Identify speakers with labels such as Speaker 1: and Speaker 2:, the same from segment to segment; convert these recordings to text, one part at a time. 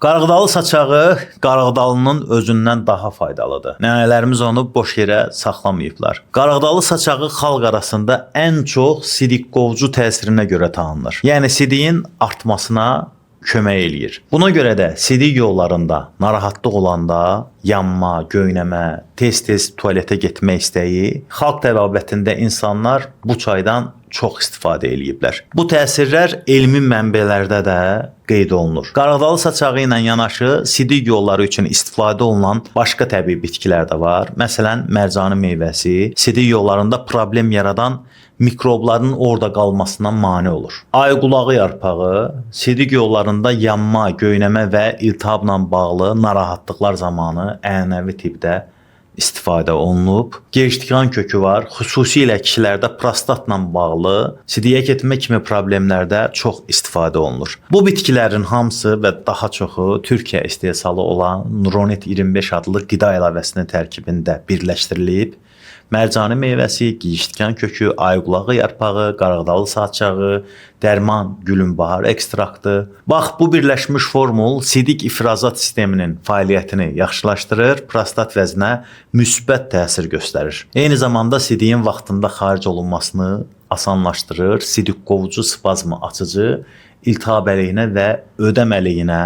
Speaker 1: Qarağdalı saçağı qarağdalının özündən daha faydalıdır. Nənələrimiz onu boş yerə saxlamayıblar. Qarağdalı saçağı xalq arasında ən çox sidik qovucu təsirinə görə tanınır. Yəni sidiyin artmasına kömək eləyir. Buna görə də sidik yollarında narahatlıq olanda yanma, göynəmə, tez-tez tualetə getmək istəyi xalq təbabətində insanlar bu çaydan çox istifadə eləyiblər. Bu təsirlər elmi mənbələrdə də qeyd olunur. Qarağdalı saçağı ilə yanaşı sidik yolları üçün istifadə olunan başqa təbii bitkilər də var. Məsələn, mərcanı meyvəsi sidik yollarında problem yaradan mikrobların orada qalmasına mane olur. Ayqulağı yarpağı sidik yollarında yanma, göynəmə və iltihabla bağlı narahatlıqlar zamanı ənənəvi tibbdə istifadə olunub. Gecikdikan kökü var. Xüsusilə kişilərdə prostatla bağlı sidiyə getmə kimi problemlərdə çox istifadə olunur. Bu bitkilərin hamısı və daha çoxu Türkiyə istehsalı olan Nuronet 25 adlı qida əlavəsinin tərkibində birləşdirilib. Mərcanı meyvəsi, giyiştikan kökü, ayqulağı yarpağı, qarağdalı saçağı, dərman gülünbahar ekstraktı. Bax, bu birləşmiş formul sidik ifrazat sisteminin fəaliyyətini yaxşılaşdırır, prostat vəzinə müsbət təsir göstərir. Eyni zamanda sidiyin vaxtında xaric olunmasını asanlaşdırır, sidik qovucu spazmı açıcı, iltihab əleyhinə və ödəm əleyhinə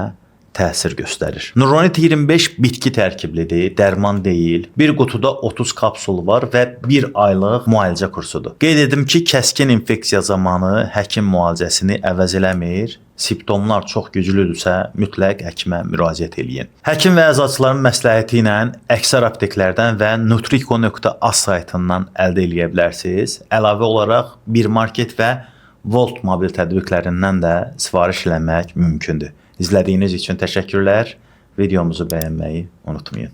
Speaker 1: təsir göstərir. Nuronet 25 bitki tərkiblidir, dərman deyil. Bir qutuda 30 kapsul var və bir aylıq müalicə kursudur. Qeyd edim ki, kəskin infeksiya zamanı həkim müalicəsini əvəz eləmir. Simptomlar çox güclüdürsə, mütləq həkimə müraciət eləyin. Həkim və əczaçıların məsləhəti ilə əksər apteklərdən və nutriko.az saytından əldə eləyə bilərsiniz. Əlavə olaraq bir market və Volt mobil tətbiqlərindən də sifariş eləmək mümkündür. İzlədiyiniz üçün təşəkkürlər. Videomuzu bəyənməyi unutmayın.